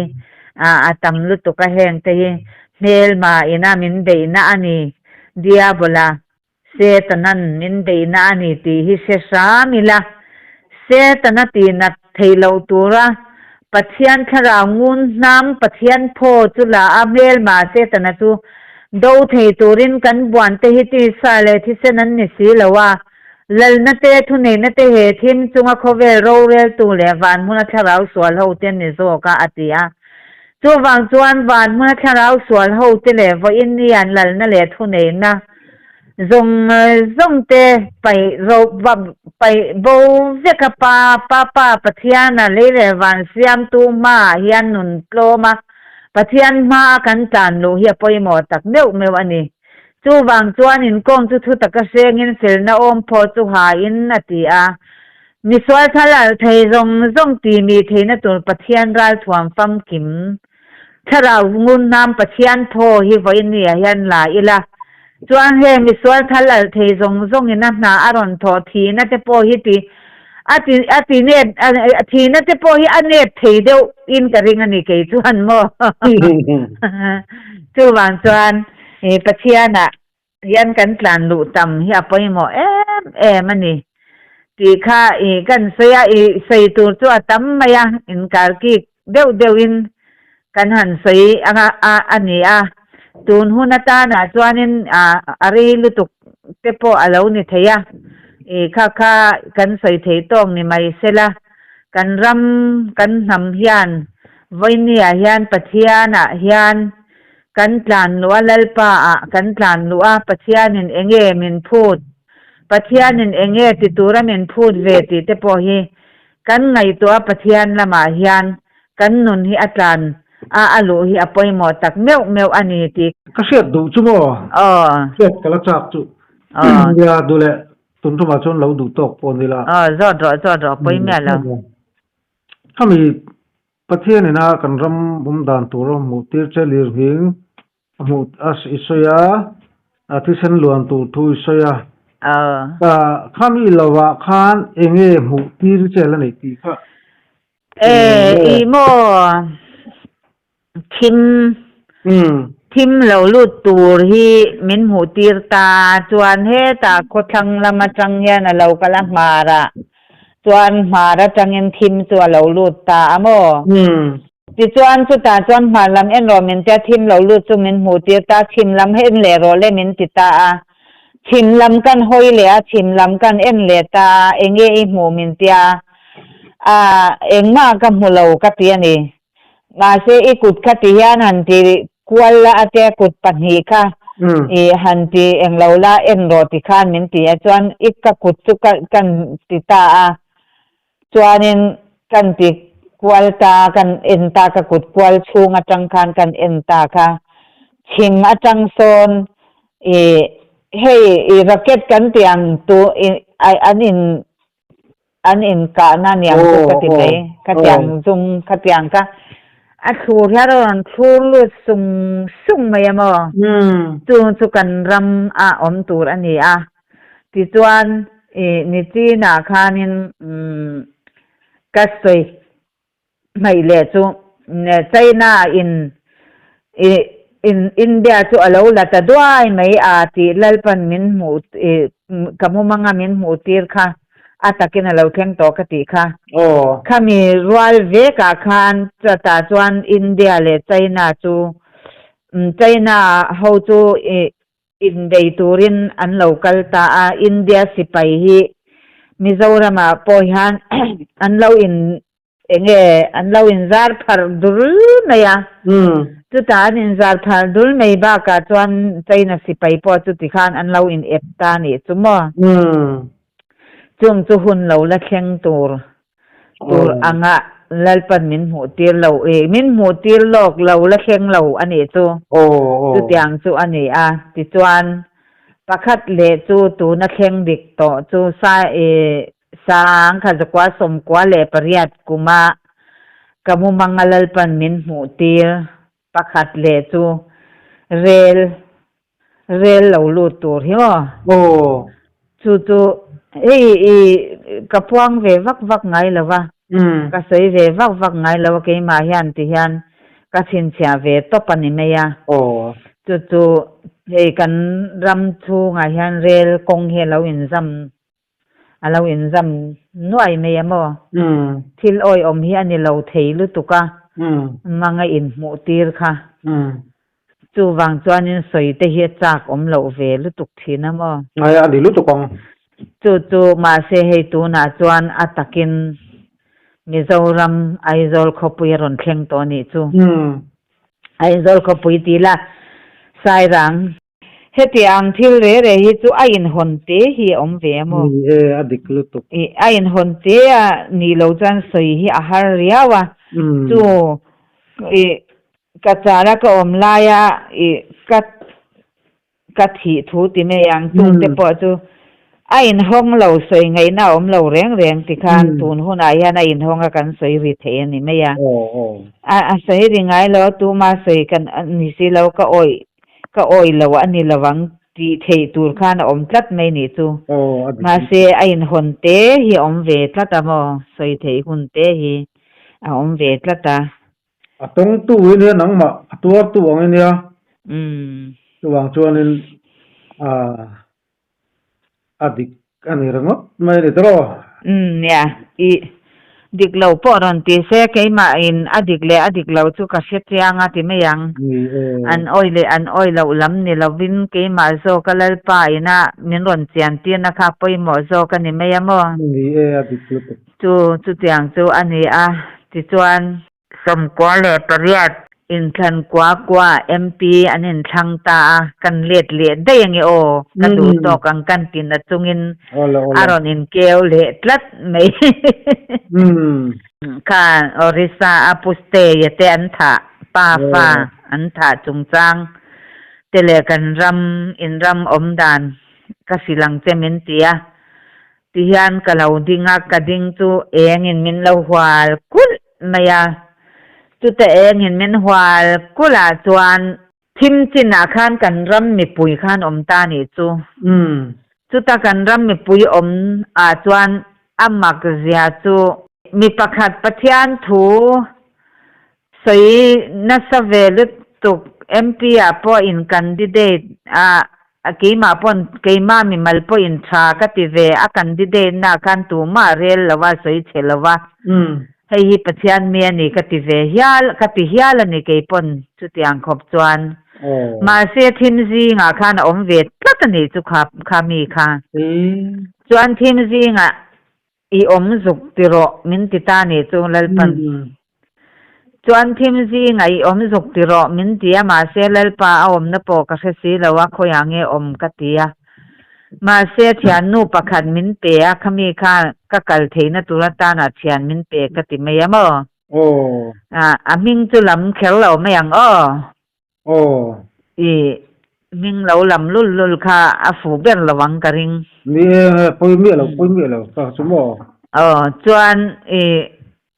a tam lutuk a heng te hi Hmelma ina min beihna a ni, Diabola, Setanan min beihna a ni tih hi hre hram ila, Setana tihnat theih loh tura Pathian thlarau ngun hnam Pathian phaw chu la a hmelma Setana chu do thei turin kan buante hi tisa leh thisen an ni si lo a, lalna te thuneihna te he thim chunga khawvel roreltu leh van hmuna thlarau sual hote an ni zawk a, a ti a. Chuvang chuan van hmuna thlarau sual hote leh vawiin ni an lalna leh thuneihna zawng zawng te paih paih bo vek a Pa, Pa Pa Pathiana lei leh van siamtu hmaah hian nun tlawm a, Pathian hmaa kan tlan luh hi a pawimawh tak meuh meuh a ni. Chuvang chuan inkawng chu thu taka hrengin felna awm phaw chu hain a ti a. Misual thal alh thei zawng zawng ti mi theihna tur Pathian ralthuam famkim thlarau ngun hnam Pathian thaw hi vawiin ni ah hian la ila. Chuan heng misual thal alh thei zawng zawng in a hna a rawn thawh thihna te pawh hi ti a ti a ti nep thihna te pawh hi a nep thei deuh in ka ring a ni kei chuan maw. Chuvang chuan Pathian ah Hian kan tlan luh tam hi a pawimawh em em a ni tih kha i kan sawi a, i sawi tur chu a tam mai a, inkarkik deuh deuhin kan han sawi anga a a ni a, tun hun atanah chuanin a a rei lutuk te pawh a lo ni thei a, i kha kha kan sawi thei tawk ni mai sela, kan ram kan hnam hian vawinia hian Pathianah hian Kan tlan luh a Lalpa ah kan tlan luh a Pathianin enge min phut, Pathianin enge ti tura min phut ve tih te pawh hi kan ngaihtuah a Pathian lamah hian kan nun hi a tlan a a luh hi a pawimawh tak meuh meuh a ni tih Ka hriat duh chu maw? Aw. Hriat ka la chak chu. Aw. Nia duh leh tun tumah chuan lo duh tawk pawh ni la. Aw zawt rawh zawt rawh pawi miah lo. Khami Pathian ina kan ram awm dan tur a hmuh tir che lir nghing a hmuh a i sawi a, a thisen luan tur thu i sawi a. Khami lovah khan enge hmuh tir che la neih tih kha. E, i maw thim thim lo lut tur hi min hmuh tir ta chuan hetah khawthlang lam atang hian a lo kal a hmarah Chuan hmar atangin thim chu a lo lut ta a maw? Tichuan chutah chuan hmar lam en rawh min tia thim lo lut chu min hmuh tir ta, chhim lam en leh rawh le min ti ta a. Chhim lam kan hawi leh a, chhim lam kan en leh ta a, enge i hmuh min tia a, engmah ka hmu lo ka ti a ni. Mahse i kut kha ti hian han ti kual la a tia kut pahnih kha i han ti englo la en rawh ti khan min ti a chuan i ka kut chu ka kan ti ta a chuanin kan ti kual ta kan en ta ka kut kual chhung atang khan kan en ta kha chhim atang sawn i hei i racket kan tih ang tu i an in An inkahna niang chu ka ti mai. Khatiang zum khatiang kha a thlur hian a rawn thlur lut sung sung mai a maw? Chung chu kan ram a awm tur a ni a. Tichuan i nichinah khanin ka sawi hmaih leh chu China in i India chu a lo la ta duai mai a tih Lalpan min hmuh i ka mumanga min hmuh tir kha a takin a lo thleng tawh ka tih kha. Khami rual vekah khan chutah chuan India leh China chu China ho chu i Inbei turin an lo kal ta a, India sipai hi Mizoramah pawh hian an lo in enge an lo inzar pharh dul mai a, chutah an inzar pharh dul mai bakah chuan China sipai pawh chuti khan an lo in ep ta a nih chu maw? Chung chu hun lo la thleng tur tur anga. Lalpan min hmuh tir lo i min hmuh tir lawk lo la thleng lo a nih chu. Chutiang chu a ni a. Tichuan, pakhat leh chu tuna thleng dik tawh chu sa i sang kha zakua 98 kuma ka mumanga Lalpan min hmuh tir pakhat leh chu rel Rel lo lut tur hi maw? Aw. Chu chu hei i ka puang ve vak vak ngai lo va, ka sawi ve vak vak ngai lo a keimah hian ti hian ka chhinchhiah ve tawp a ni mai a. Aw. Chu chu hei kan ram chhungah hian rel kawng hi a lo inzam a lo inzam nuai mai a maw? Thil awihawm hi a ni lo thei lutuk a, manga inhmuh tir kha. Chuvang chuanin sawi te hi a chak awm loh ve lutuk thin a maw? Ngai a ni lutuk ang. Chu chu mahse hei tunah chuan a takin Mizoram Aizawl khawpui a rawn thleng tawh a nih chu. Aizawl khawpui ti la Sairang Heti ang thil re re hi chu a inhawn te hi a awm ve a maw? Ni e, a dik lutuk. I, a inhawn te a nih lo chuan sawi hi a har riau a. Chu i ka chara ka awm laia i ka ka thih thu ti mai ang chung te pawh chu a inhawng lo sawi ngaihna a awm lo reng reng ti khan tun hunah hian a inhawng a kan sawi ri thei a ni mai a. A a sawi ri ngai lo a tuma sawi kan ni si lo ka awih Ka awih lo a ni lovang tih theih tur khan a awm tlat mai nih chu. Mahse a inhawn te hi a awm ve tlat a maw? Sawi theih hun te hi a awm ve tlat a. A tawngtu hi nia nangmah a tuartu ang i nia. Chuvang chuanin a dik a ni ringawt mai a ni tawh. Umm nia, i dik lo pawh rawn ti se keimah in a dik leh a dik lo chu ka hre chiang a ti mai ang. An awih leh an awih loh lam ni lovin keimah zawk a Lalpa ina min rawn chian tirna kha pawimawh zawk a ni mai a maw? Ni e, a dik lutuk. Chu chutiang chu a ni a, tichuan. 98 inthlan kua kua MP an inthlang ta a, kan let leh daih ange aw, ka duh tawk ang kan ti na chungin a rawn inkeu leh tlat mai. Kha Orissa a Pusteia te an thah, pa fa an thah chungchang te leh kan ram inram awmdan ka hrilh ang che min ti a, Tihian ka lo ding a, ka ding chu engin min lo hual kulh mai a. Chuta engin min hual kulh ah chuan thim chinah khan kan ram mipui khan awm ta nih chu. Chuta kan ram mipui awm ah chuan a mak zia chu mi pakhat Pathian thu Sawi nasa ve lutuk MP ah pawh in candidate a keimah pawn keimah mimal pawh in tha ka ti ve a candidate na khan tumah rel lo a sawi chhe lo a hei hi Pathian mi a ni ka ti ve hial ka ti hial a ni kei pawn chutiang khawp chuan mahse thim zingah khan a awm ve tlat a nih chu kha kha mi kha chuan thim zingah I awm zuk ti rawh min ti ta nih chu Lalpan. Chuan thim zingah i awm zuk ti rawh min ti a mahse Lalpa a awmna pawh ka hre si lo a khawiah nge awm ka ti a. Mahse thiannu pakhat min pe a khami kha ka kal theihna tur atana thian min pe ka ti mai a maw? A hming chu lam kher lo mai ang aw. Aw. I hming lo lam lul lul kha a fuh ber lo ang ka ring. Ni e, pawi miah lo, pawi miah lo ka chu maw? Aw, chuan i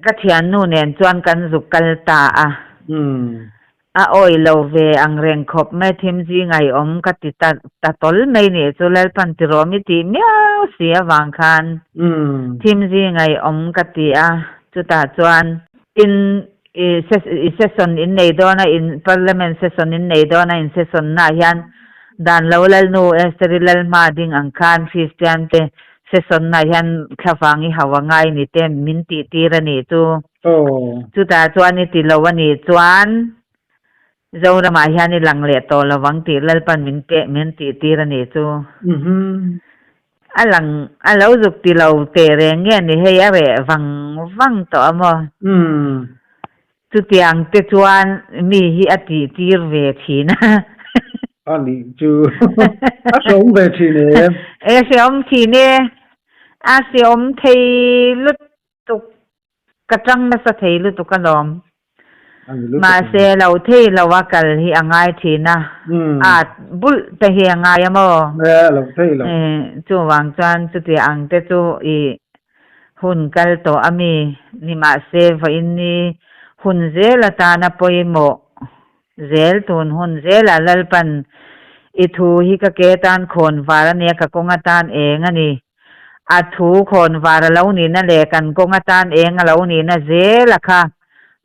ka thiannu nen chuan kan zuk kal ta a. A awih lo ve ang reng khawp mai, thim zinga i awm ka ti ta ta tawl mai nih chu Lalpan tirawm i tih miau si avang khan thim zinga i awm ka ti a, chutah chuan Tin, i i session in nei dawn a, in parliament session in nei dawn a, in session naah hian dan lo lalnu Esther-i lalhma ding ang khan Christian te session naah hian thlavang i hau a ngai ni te min tih tir a nih chu. Chutah chuan i ti lo a nih chuan Zoramah hian i lang leh tawh lo ang tih Lalpan min peh min tih tir a nih chu. A lang a lo zuk ti lo teh reng nge ni hei a reh vang vang tawh a maw? Chutiang te chuan mi hi a tih tir ve thin a. A nih chu a hreawm ve thin e. E hreawm thin e. A hreawm thei lutuk. Ka tang nasa thei lutuk alawm. Mahse lo thei lo a kal hi a ngai thin a, at bulh te hi a ngai a maw? Chuvang chuan chuti ang te chu i hun kal tawh a mi ni mahse vawiin ni hun zel atana pawimawh zel tun hun zelah Lalpan i thu hi ka ke atan khawn var a nia ka kawng atan eng a ni. A thu khawn var a lo nihna leh kan kawng atan eng a lo nihna zel a kha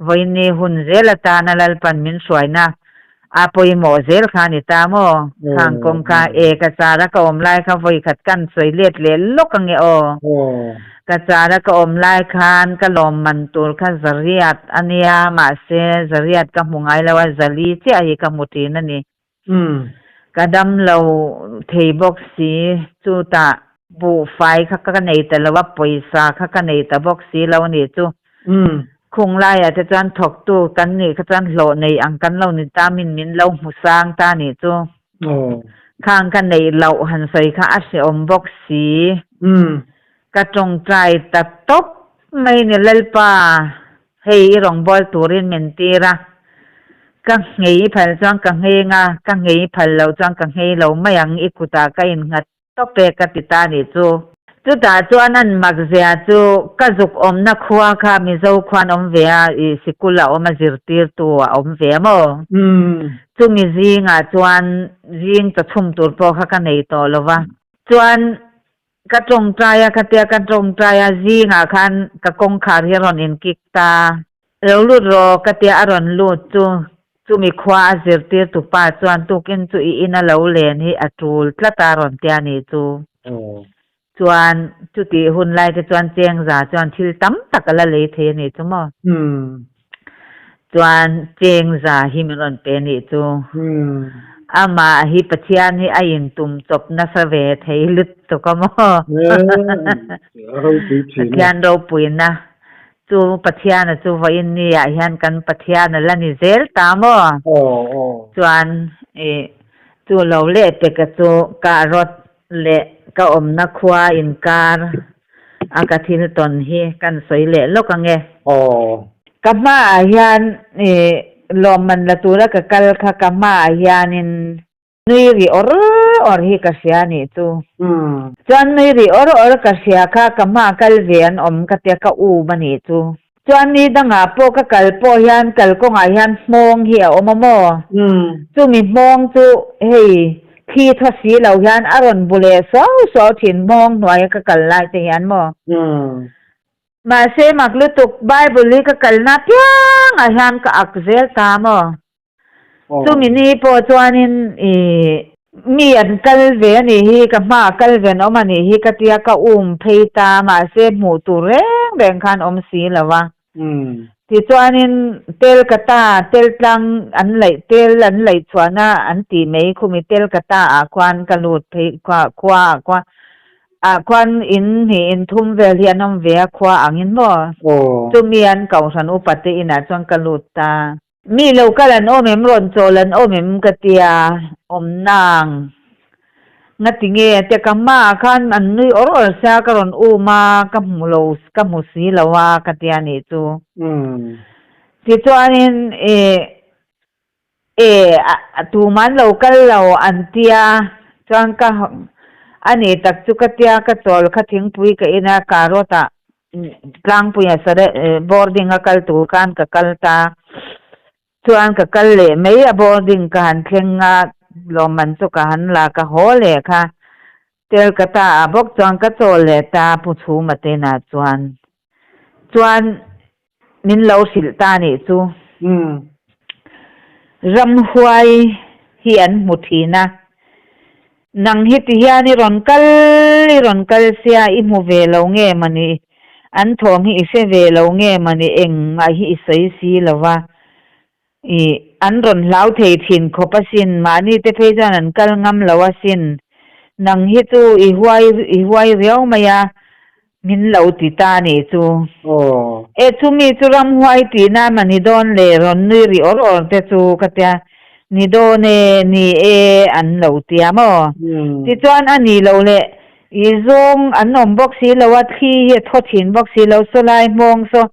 vawiin ni hun zel atana Lalpan min hruaina a pawimawh zel kha a ni ta maw? Khang kawng kha e ka char a ka awm lai kha vawi khat kan sawi let leh lawk ange aw. Ka char a ka awm lai khan ka lawm man tur kha zariat a nia mahse zariat ka hmu ngai lo a zali chiah hi ka hmu thin a ni. Ka dam lo thei bawk si chutah buhfai kha ka nei ta lo a pawisa kha ka nei ta bawk si lo a nih chu. Khung laiah te chuan thawktu kan nih kha chuan hlawh nei ang kan lo ni ta min min lo hmu sang ta nih chu. Khang ka neih loh han sawi kha a hrehawm bawk si. Ka tawngtai ta tawp mai ni Lalpa, hei i rawngbâwl turin min tir a, ka nghei phal chuan ka ngheng a, ka nghei phal loh chuan ka nghei lo mai ang, i kutah ka innghat tawp e ka ti ta nih chu. Chutah chuan an mak zia chu ka zuk awmna khua kha Mizo khuan awm ve a, i sikul a awm a zirtirtu a awm ve a maw? Chumi zingah chuan zing chawchhum tur pawh kha ka nei tawh lo va, chuan Ka tawngtai a, khatia ka tawngtai a, zingah khan ka kawngkhar hi a rawn inkik ta. Lo lut rawh ka tia a rawn lut chu, chumi khua a zirtir tu pa chuan tukin chu i ina lo len hi a tul tlat a rawn tia ni chu. Chuan chutih hun lai te chuan Chengza chuan thil tam tak a la lei thei a ni chu maw. Chuan Chengza hi min rawn pe nih chu. Amah hi Pathian hi a intum chawp nasa ve thei lutuk a maw? Pathian ropuina chu Pathiana chu vawiin ni ah hian kan Pathian a la ni zel ta maw? Chuan chu lo leh peka chu ka rawt leh ka awmna khua inkar a ka thil tawn hi kan sawi leh lawk ange. Ka hmaah hian lawmman la tura ka kal kha ka hmaah hianin nui ri awr awr hi ka hria nih chu. Chuan nui ri awr awr ka hria kha ka hmaa kal ve an awm ka tia ka um a nih chu. Chuan ni dangah pawh ka kal pawh hian kalkawngah hian hmawng hi a awm a maw? Chumi hmawng chu hei thli thaw si lo hian a rawn bu leh suau suau thin hmawng hnuaia ka kal lai te hian maw? Mahse mak lutuk Bible hi ka kalna piangah hian ka ak zel ta maw? Chumi ni pawh chuanin i mi an kal ve a nih hi, ka hmaah kal ve an awm a nih hi ka tia ka um phei ta, mahse hmuh tur reng reng khan awm si lo va. Tichuanin Telkata tel tlang an laih tel an laih chhuahna an tih mai khumi Telkata ah khuan ka lut phei khua ah khuan Ah khuan in hnih in thum vel hi an awm ve a khua angin maw? Chumi an kohhran upa te inah chuan ka lut ta. Mi lo kal an awm em rawn chawl an awm em ka tia awm nang. Ngati nge a tia ka hmaah khan an nui awr awr sia ka rawn um a ka hmu lo ka hmu si lo a ka tia nih chu. Tichuanin ih E, tumah an lo kal lo an tia, chuan ka a ni tak chu ka tia ka chawl kha thingpui ka in a, carrot ah tlangpuia sare boarding a kal tur khan ka kal ta, chuan ka kal leh mai a boarding ka han thleng a, lawmman chu ka han la ka haw leh kha, Telkata ah bawk chuan ka chawl leh ta Pu Chhuma te inah chuan, chuan Min lo hrilh ta nih chu. Ramhuai hi an hmu thin a, nang hi ti hian i rawn kal i rawn kal sia i hmu ve lo nge mawni, an thawm hi i hre ve lo nge mawni engmah hi i sawi si lo va, i an rawn hlau thei thin khawp asin, mahni te phei chuan an kal ngam lo asin, nang hi chu i huai i huai riau mai a, Min lo ti ta nih chu. E chumi chu ramhuai tihna mah ni dawn le rawn nui ri awr awr te chu ka tia ni dawn e ni e an lo tia maw? Tichuan a ni lo le i zawng an awm bawk si lo a thli hi a thaw thin bawk si lo saw lai hmawng saw.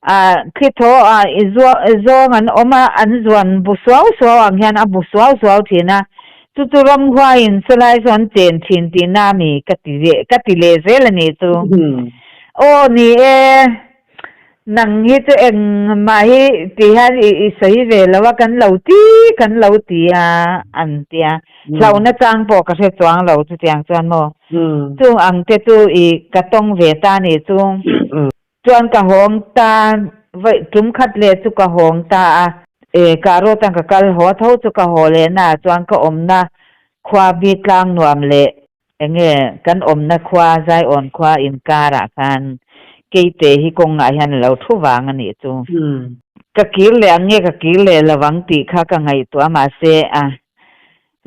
Ah thlithaw ah i zawng an awm a, an zuan bu suau suau ang hian a bu suau suau thin a, chu chu ramhuaiin chulai chu an chen thin tihna a mi ka ti leh ka ti leh zel a nih chu. Aw ni e, nang hi chu engmah hi ti hian i i sawi ve lo a, kan lo ti kan lo ti a an ti a, hlauhna chang pawh ka hre chuang lo chutiang chuan maw. Chung ang te chu i ka tawng ve ta a nih chu. Chuan ka hawng ta, vawi tum khat leh chu ka hawng ta a. E, ka rawt ang ka kal haw tho chu ka haw leh na chuan ka awmna khua bi tlang nuam leh enge kan awmna khua Zaiawn khua inkar ah khan keite hi kawngah hian a lo thu vang a nih chu. Ka kir leh ang nge ka kir leh lo ang tih kha ka ngaihtuah a mahse a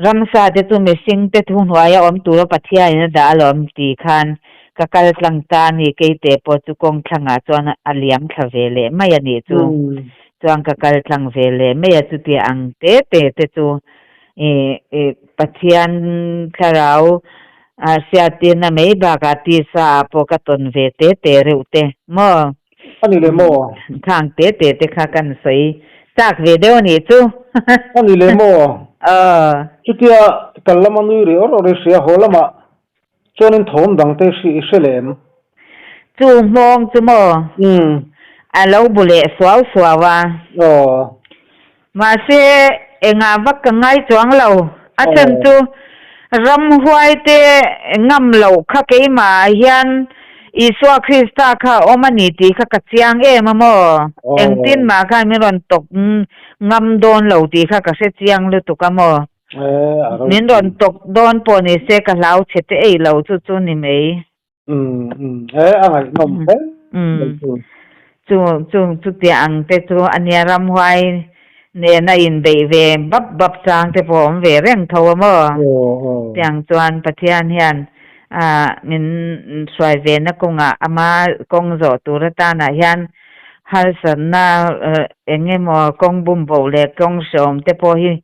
Ramsa te chu mihring te thuhnuaia awm tura Pathianin a dah alawm ti khan ka kal tlang ta a ni, keite pawh chu kawng thlangah chuan a liam thla ve leh mai a nih chu. Chuan ka kal tlang ve leh mai a, chuti ang te te te chu Pathian thlarau hriattirna mai bakah tisa ah pawh ka tawn ve te te reuh te maw? A ni leh maw? Khang te te te kha kan sawi chak ve deuh a nih chu. A ni leh maw? Aw. Chutia kal lama nui ri awr awr i hria haw lamah chuanin thawm dang te i hre leh em? Chu hmawng chu maw? Umm. A lo bu leh suau suau a. Aw. Mahse, engah vak ka ngai chuang lo. A chhan chu ramhuai te ngam loh kha keimah ah hian Isua Krista kha a awm a ni tih kha ka chiang em a maw? Engtin mah khan min rawn tawk ngam dawn lo tih kha ka hre chiang lutuk a maw? Min rawn tawk dawn pawh ni se ka hlau chhe te ei lo chu chu ni mai. E a ngaihnawm hle mai chu. Chu chu chutiang ang te chu a nia ramhuai nena inbeih ve bap bap chang te pawh awm ve reng tho a maw? Tiang chuan Pathian hian min hruai ve na kawngah ama kawng zawh tur atanah hian harsatna eng emaw kawng bumboh leh kawng hrehawm te pawh hi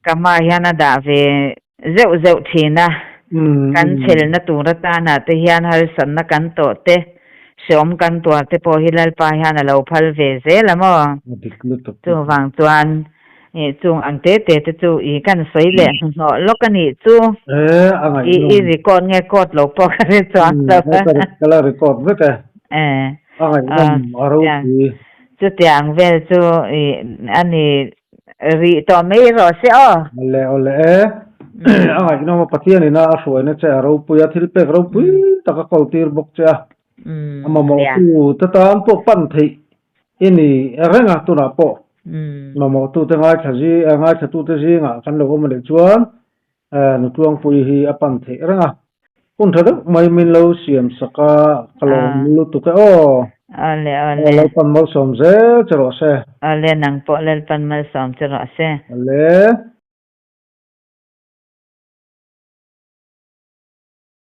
ka hmaah hian a dah ve zeuh zeuh thin a, kan chhelna tur atana te hian harsatna kan tawh te, hreawm kan tuar te pawh hi Lalpa hian a lo phal ve zel a maw? Chuvang chuan chung ang te te te chu i kan sawi leh hnuhnawh lawk a nih chu. I i record nge court lo pawh ka hre chuang lo. Ka la record vek e. A ngaihnawm a ropui. Chutiang vel chu i a ni Rih tawh mai rawh se aw. Awle awle e. A ngaihnawm a Pathian ina a hruaina che a ropui a, thil pek ropui tak a kawl tir bawk che a. A mamawhtu te tan pawh pan theih i ni reng a tunah pawh mamawhtu te ngaithla zi ngaithla te zingah kan lo awm a nih chuan Nutluangpui hi a pan theih reng a. Hun tha deuh mai min lo siam sak a, ka lawm lutuk e aw. Awle awle. Lalpan malsawm zel che rawh se. Awle nang pawh Lalpan malsawm che rawh se. Awle.